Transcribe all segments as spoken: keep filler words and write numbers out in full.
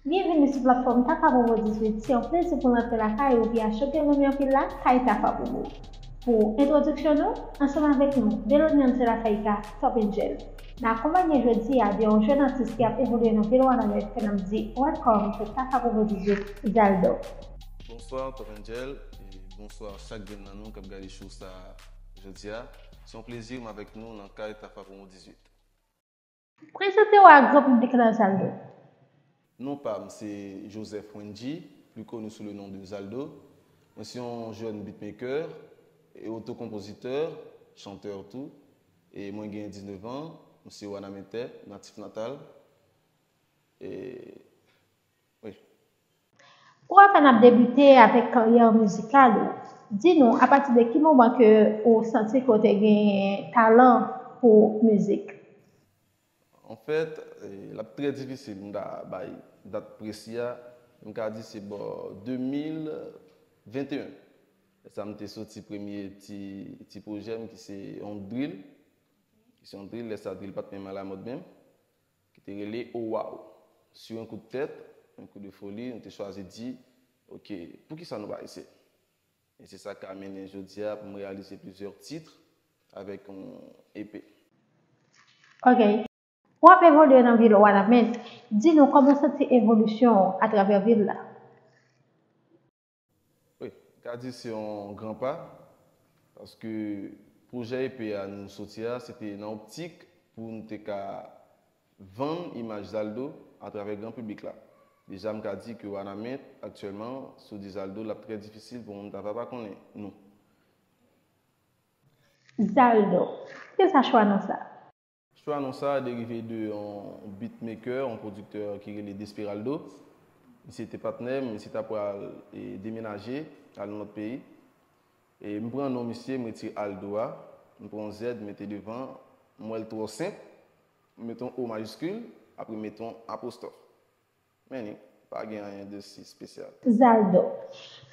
Byenvini sou platfòm Tafa Bobo dizuit. Se yon plezi pou m antre lakay ou epi a choke renmen anpil la, kay Tafa Bobo. Pou entwodiksyon nou, ansanm avèk nou, Belonian Selafayka, Top Angel. N akonpanye jodi a de yon jèn atis ki ap evolye nan vil Wanament ke n ap di welcome to Tafa Bobo dizuit, Zaldo. Bonswa Top Angel, e bonswa chak grenn nan nou k ap gade show sa jodi a. Se yon plezi m avèk nou nan kay Tafa Bobo dizuit. Prezante w a gran piblik la, Zaldo. Non pa m se Joseph Wendy, pli koni sou le non de Zaldo. Mwen se yon jèn beatmaker e otokonpozitè, chantè tou. E mwen gen diznèf an, m se Wanamentè, natif natal. E wi. Ou apèn ap debite avèk karyè mizikal ou. Di nou, apati de ki moman ke ou santi ke w te gen talan pou mizik? Anfèt, l ap trè difisil pou m ta bay dat presi a. M ka di se bò de mil venteyen. Lè sa m te soti premye ti, ti pwojè m ki se yon drill. Ki se yon drill, lè sa drill pa t menm alamòd menm. Ki te rele Oh Wow. Sur un coup de tête, un coup de folie, nou te chwazi di, oke, poukisa nou pa eseye? E se sa k amenn jodi a pou m reyalize plizyè tit avèk yon E P. Ok. W ap evolye nan vil Wanament. Di nou kòman w santi evolisyon w atravè vil la? Wi, m ka di se yon gran pa, paske pwojè E P a nou soti a, se te nan optik pou nou te ka vann imaj Zaldo atravè gran piblik la. Deja m ka di ke Wanament, aktyèlman, si w di Zaldo, l ap trè difisil pou moun ta va pa konnen nou. Zaldo, poukisa chwa non sa? Chwa non sa derive de yon beatmaker, yon pwodiktè ki rele Desperaldo. Misye te patnè m, misye ta pral e, demenaje, al nan lòt peyi. E m pran non misye, m retire Aldo a, m pran yon Z, m mete devan, m wè l twò senp, m mete yon O majiskil, apre m mete yon apostwòf. Men li pa gen anyen de si espesyal. Zaldo.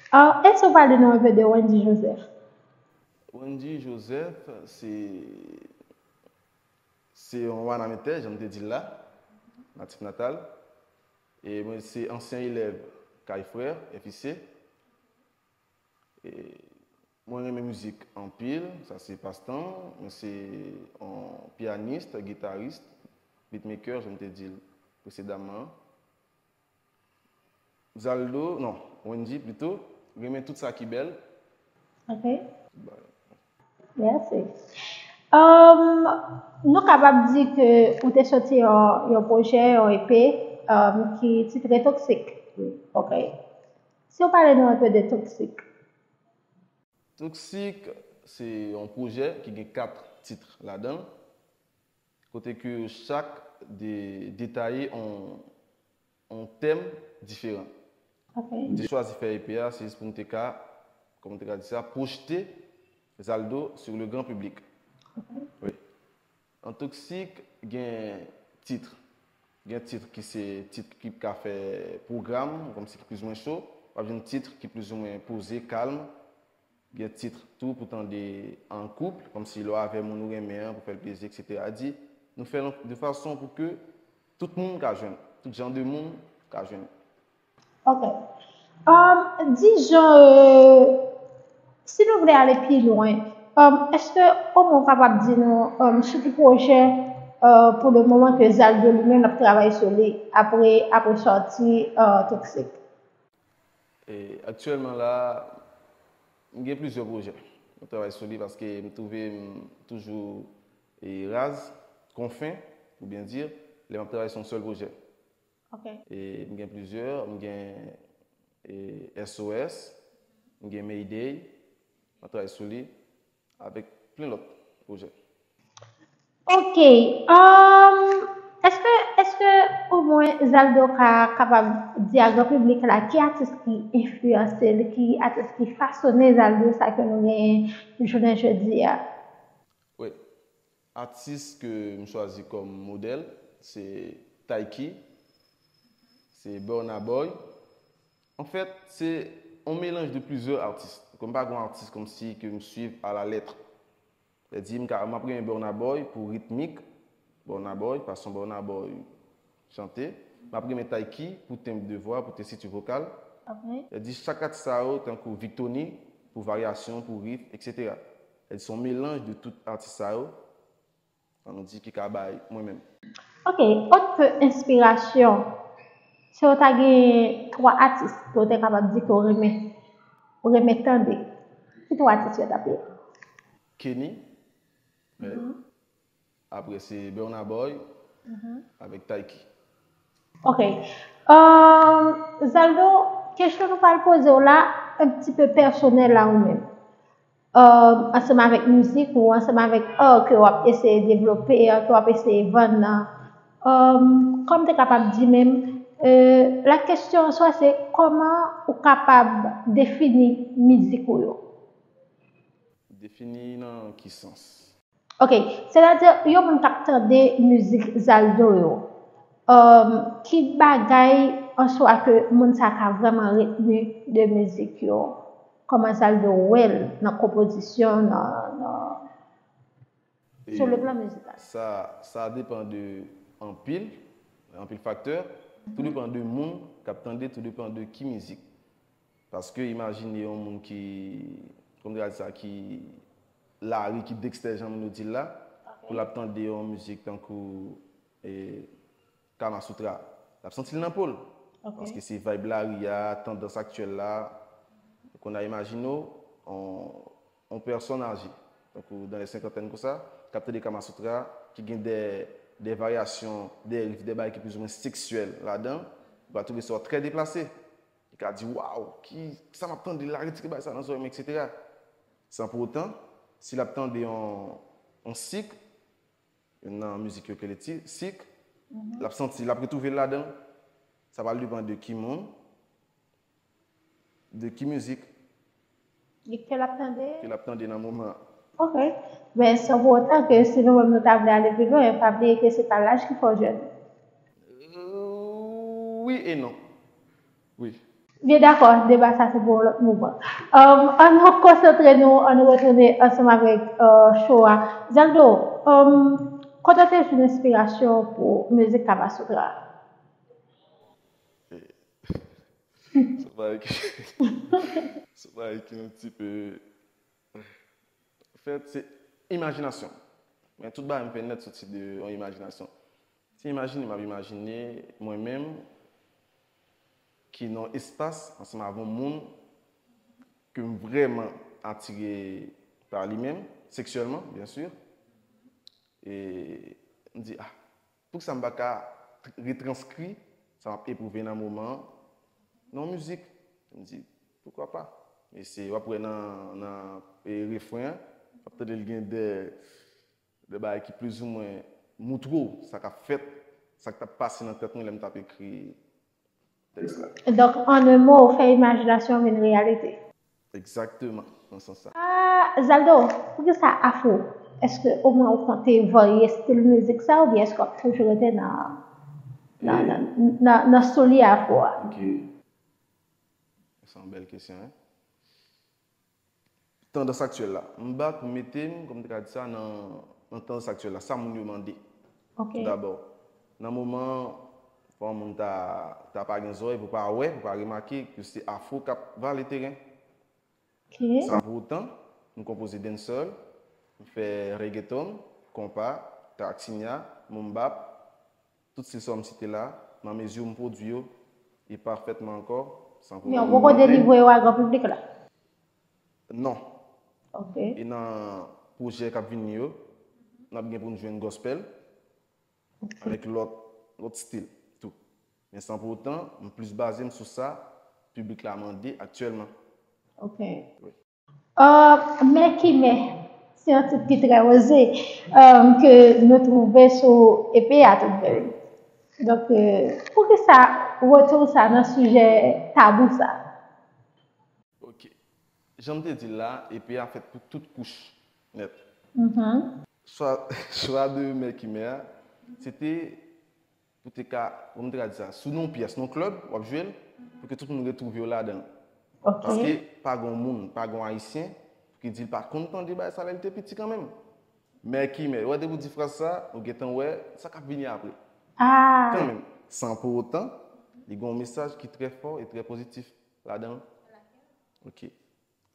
Ah, èske w pale nou enpe de Wendy Joseph? Wendy Joseph, se se yon Wanamentè, jan m te di l la, natif natal. E mwen se ansyen elèv Kay Frè, F I C. E mwen renmen mizik anpil, sa se pastan. Mwen se yon pyanis, gitaris, beatmaker, jan m te di l presedaman. Zaldo, non, Wendy plito, renmen tout sa ki bèl. Ok. Mèsi. Um, nou kapab di ke ou te soti yon, yon pwojè, yon E P, um, ki titre Toxic. Ok. Si w pale nou enpe de Toxic. Toxic, se yon pwojè ki gen kat tit ladan l, kote ke chak de, detaye yon, yon tèm diferan. Ok. M te chwazi fè E P a, se jis pou m te ka, kòman m te ka di sa, pwojte Zaldo sur le grand public. Wi. Nan Toxic, gen tit. Gen tit ki se tit ki ka fè pwogram, kòmsi ki plizoumwen cho. W ap jwenn tit ki plizoumwen poze, kalm. Gen tit tou pou tande an koup, kòmsi lè w avè moun ou renmen an, pou fè l plezi, etsetera. Di, nou fè l de fason pou ke tout moun ka jwenn, tout jan de moun ka jwenn. Ok. Um, di jan, euh, si nou vle ale pi lwen, um, èske omwen w kapab di nou um, sou ki pwojè uh, pou le moman ke Zaldo li menm ap travay sou li apre, apre sòti uh, Toxic? E, aktyèlman la, m gen plizyè pwojè. M ap travay sou li paske m twouve m toujou e, raz, konfen, pou byen di, lè m ap travay sou yon sèl pwojè. Ok. E m gen plizyè, m gen e, S O S, m gen Mayday, m ap travay sou li, avèk plen lòt pwojè. Ok. Um, èske, èske omwen Zaldo ka kapab di a gran piblik la ki atis ki enfliyanse l, ki atis ki fasone Zaldo sa ke nou genyen jounen jodi a? Wi. Atis ke m chwazi kòm modèl, se Taiki, se Burna Boy. Anfèt, se yon melanj de plizyè atis. Kòm pa gen yon atis kòmsi ke m swiv a la lèt. Sètadi, m ka, m ap renmen Burna Boy pou ritmik Burna Boy, fason Burna Boy chante. M ap renmen Taïki pou tenb de vwa, pou tesitur vokal. Ok. Li di chak atis sa yo, tankou Victony, pou varyasyon, pou riff, et cetera. Li di se yon melanj de tout atis sa yo, ann nou di ki ka bay mwen menm. Ok, autre que enspirasyon, si w ta gen twa atis ke w te kapab di ke w renmen, ou renmen tande, ki twa atis yo t ap ye? Kenny, apre se Burna Boy avèk Taïki. Ok. Euh, Zaldo, kesyon nou pral poze w la, un petit peu personnel la ou menm. Euh, ansanm avèk mizik ou ansanm avèk art ke w ap eseye devlope, art ke w ap eseye vann nan. Euh, kòm te kapab di menm, euh, la kesyon an swa se kòman ou kapab defini mizik ou yo? Defini nan ki sans? Ok, sètadi yon moun k ap tande mizik Zaldo yo, um, ki bagay an swa ke moun sa ka vrèman retni de mizik yo? Kòman Zaldo wè l nan konpozisyon, nan, nan, sou le plan mizikal? Sa, sa depann de anpil, anpil faktè. Tou depann de moun k ap tande, tou depann de ki mizik. Paske imajine yon moun ki, kòm te ka di sa, ki lari, ki dekstè, jan moun yo di l la, pou l ap tande yon mizik tankou e, Kama Sutra, l ap santi l nan po l. Paske se vibe lari a, tandans aktyèl la. Kounye a imajine w, on, on pèsòn aje, tankou dans les cinquantaines konsa, k ap tande Kama Sutra, ki gen de, de varyasyon, de riff, de bagay ki plizoumwen seksyèl ladan, ou va twouve sa trè deplase. Li ka di, waw, ki sa m ap tande la, retire bagay sa nan zòrèy mwen, et cetera. San pou otan, si l ap tande yon, yon Sik, youn nan mizik yo ke li ti, Sik, l ap santi, l ap retwouve l ladan l. Sa pral depann de ki moun, de ki mizik Li ke l ap tande? ke l ap tande nan moman an. Ok. Men san pou otan ke si nou menm nou ta vle ale pi lwen, pa bliye ke se pa laj ki fè w jèn. Euh, wi e non. Wi. Byen dakò, deba sa se pou yon lòt moman. Um, ann nou konsantre nou, ann nou retounen ansanm avèk uh, show a. Zaldo, um, kote w te jwenn enspirasyon pou mizik Kama Sutra? Se yon bagay ki, se yon bagay ki yon ti pe, anfèt, se imajinasyon. Men tout bagay m fè nèt soti de yon imajinasyon. Se imajine, m ap imajine mwen menm ki nan yon espas ansanm avèk yon moun ke m vrèman atire pa li menm, seksyèlman, byen si. E m di, ah, poukisa m pa ka retranskri sa m ap epwouve nan moman an nan yon mizik? M di, poukwa pa? E se, w ap wè nan, nan e, refren an, w ap tande l gen de, de bagay ki plizoumwen moutre w sa k ap fèt, sa k t ap pase nan tèt mwen lè m t ap ekri tèks la. Donk, an un mot, ou fè imajinasyon vin reyalite. Egzakteman, nan sans sa. Ah, Zaldo, poukisa afro? Èske omwen ou konte varye stil mizik sa oubyen èske w ap toujou rete nan, nan, nan, nan, nan souli afro a? Ok. Se yon bèl kesyon, hein? Tandans aktyèl la. M bat pou mete m, kòm te ka di sa, nan, nan tandans aktyèl la. Sa moun yo mande. Ok. Dabò, nan moman an, fò yon moun ta, ta pa gen zòrèy pou pa wè, pou pa remake ke se afro k ap vale teren. Ok. San pou otan, m konpoze dancehall, m fè reggaeton, konpa, taksinya, moumbap, tout stil sa w m site la, nan mezi m pwodui yo, e pafètman ankò, san pou Men ou poko delivre yo a gran piblik la? Non. Ok. E nan pwojè k ap vini yo, n ap gen pou n jwenn gospel, avèk lòt, lòt stil tou. Men san pou otan, m plis baze m sou sa piblik la mande aktyèlman. Ok. Euh, Mè ki mè, se yon tit ki trè oze, euh, ke nou twouve sou E P a tout bèl. Donk, euh, poukisa retou sa nan sijè tabou sa? Ok. Jan m te di l la, E P a fèt pou tout kouch nèt. Mhm. Chwa, chwa de Mè ki mè a, se te pou te ka, kòman te ka di sa, sou non pyès, non klèb, w ap jwe l, pou ke tout moun retwouve yo ladan l. Ok. Paske pa gon moun, pa gon ayisyen, ki di l pa konn tande bagay sa lè l te piti kanmenm. Mè ki mè, wè depi w di fraz sa, ou gentan wè sa k ap vini apre. Ah, Kanmenm. San pou otan, li gen yon mesaj ki trè fò e trè pozitif ladan l. Ok.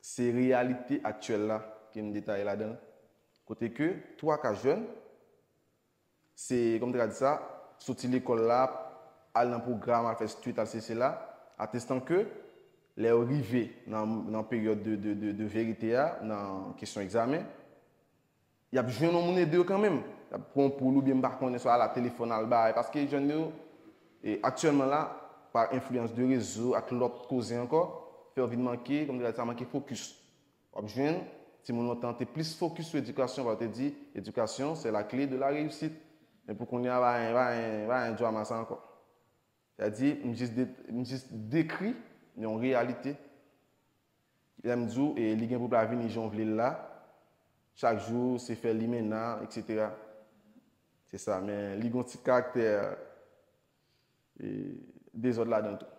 Se reyalite aktyèl la ke m detaye ladan l. Kote ke twa ka jèn, se, kòm te ka di sa, soti lekòl la, al nan pwogram, al fè street, al sesi la, atestan ke lè yo rive nan, nan peryòd de, de, de, de verite a, nan kesyon egzamen, y ap jwenn yon moun ede yo kanmenm. Y ap pran yon poul oubyen m pa konnen, swa al a telefòn, al bay. Paske jèn yo, e, aktyèlman la, pa enfliyans de rezo ak lòt koze ankò, fè yo vin manke, kòm te ka di sa, manke fokis. W ap jwenn, timoun lontan te plis fokis sou edikasyon, pa yo te di, éducation, c'est la clé de la réussite. Men pou kounye a, pa gen, pa gen, pa gen drama sa ankò. Sa di, m jis de, m jis dekri yon reyalite. Lè m di w, e, li gen pou l pa vini jan w vle l la. Chak jou, se fè limena, etsetera. Se sa, men li gen yon ti karaktè, e, dezòd ladan l tou.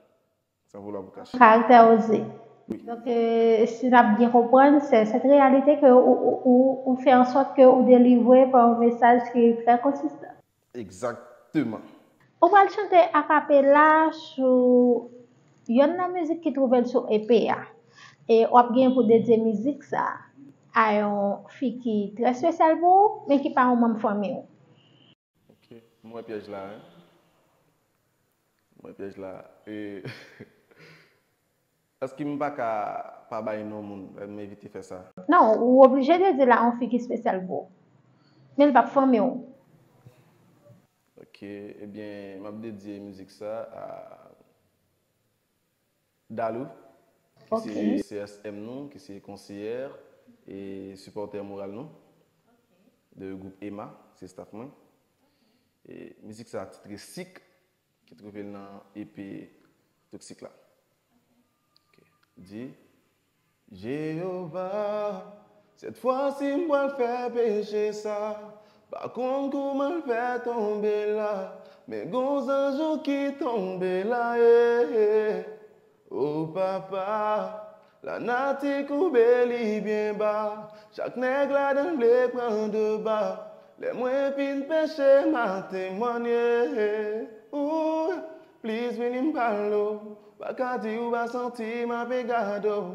San vouloir vous cacher. Karaktè oze. Wi. Donk, e, si n ap byen konprann, se sèt reyalite ke ou, ou, ou, ou fè an sòt ke ou delivre pa yon mesaj ki trè konsistan. Egzakteman. Ou pral chante akapela sou yonn nan mizik ki twouve l sou E P a. E w ap gen pou dedye mizik sa a yon fi ki trè espesyal pou ou, men ki pa yon manm fanmi w. Ok, m wè pyèj la, wi. M wè pyèj la. E, èske m pa ka pa bay non moun lè m evite fè sa? Non, ou oblije dedye l a yon fi ki espesyal pou ou. Men l p ap fanmi w. Ok, ebyen, m ap dedye mizik sa a Dalou, ki se C S M nou, ki se konseyè e sipòtè moral nou, de gwoup Ema, se staff mwen. E mizik sa a titre Sik, ki twouve l nan E P Toksik la. Ok. Di, Jewova, sèt fwa si m pral fè peche sa, pa konn kouman l fè tonbe la, men gon zanj ou ki tonbe la, eh, eh. O papa, lanati koube li byen ba, chak nèg ladan l vle pran de ba, lè mwen fin peche m a temwanye, ou plis vini m pale w, pa ka di ou pa santi m ape gade w.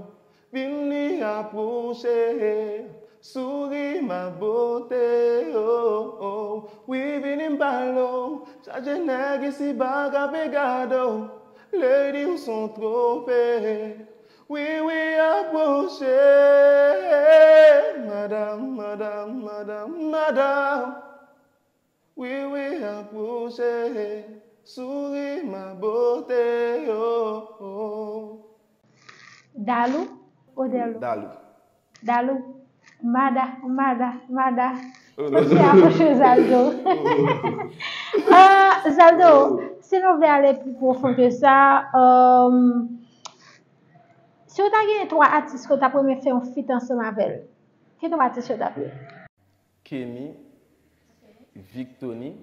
Vini apwoche, souri ma beauté, oh, oh. Wi, vini m pale w, chaje nèg isiba k ape gade w. Lady, ou s on twofe. Wi, wi, apwoche. Madam, madam, madam, madam. Wi, wi, apwoche, souri ma beauté, oh, oh. Dalou ou Dèlou? Dalou. Dalou. Mada, mada, mada. Oh, non. Mèsi a mouche Zaldo. Ah, Zaldo, si nou vle ale pi pwofon ke sa, euh, si w ta genyen twa atis ke w t ap renmen fè yon feat ansanm avè l, ki twa atis yo t ap ye? Kenny, Victony,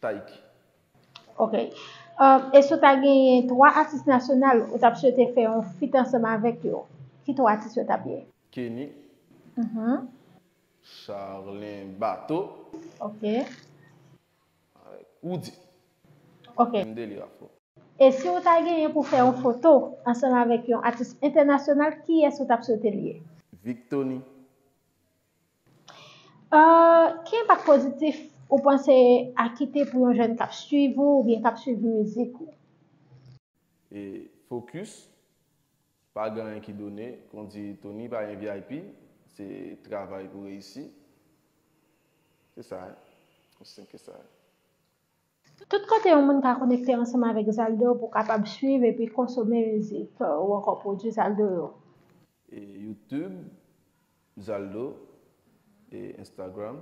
Taïk. Ok. Um, e si w ta genyen twa atis nasyonal ou t ap swete fè yon feat ansanm avèk yo, ki twa atis yo t ap ye? Kenny, mhm, Charlin Bato, ok, avèk Roody. Ok. M delire afro. E si w ta genyen pou fè yon foto ansanm avèk yon atis entènasyonal, kiyès ou t ap swete l ye? Victony. Euh, ki enpak pozitif ou panse a kite pou yon jèn k ap swiv ou oubyen k ap swiv mizik ou? E fokis, pa gen anyen ki done, kon di Tony, pa gen V I P, se travay pou reyisi. Se sa, wi. Osi senp ke sa, wi. Tout kote yon moun ka konekte ansanm avèk Zaldo pou kapab swiv epi konsome mizik, euh, ou ankò pwodui Zaldo yo. E YouTube, Zaldo, e Instagram,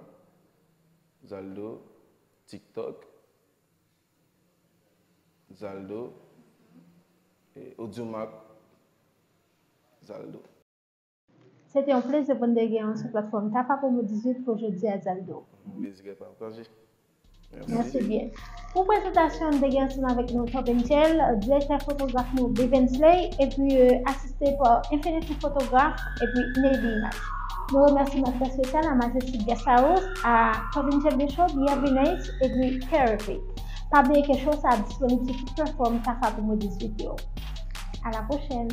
Zaldo, TikTok, Zaldo, e Audiomack, Zaldo. Se te yon plezi pou n te gen w sou platfòm Tafa Promo dizuit pou jodi a, Zaldo. Plezi rete pataje. Mèsi. Mèsi byen. Pou prezantasyon, n te gen ansanm avèk nou Top Angel, direktè fotograf nou Bevensley, epi, euh, asiste pa Infinity Photograph epi Navy Image. Nou remèsye master spesyal a Majestic Guest House, a Top Angel de Show, B R V Nice, epi Carefit. Pa bliye ke show sa a disponib sou tout platfòm Tafa pou Mwen dizuit yo. A la pwochèn!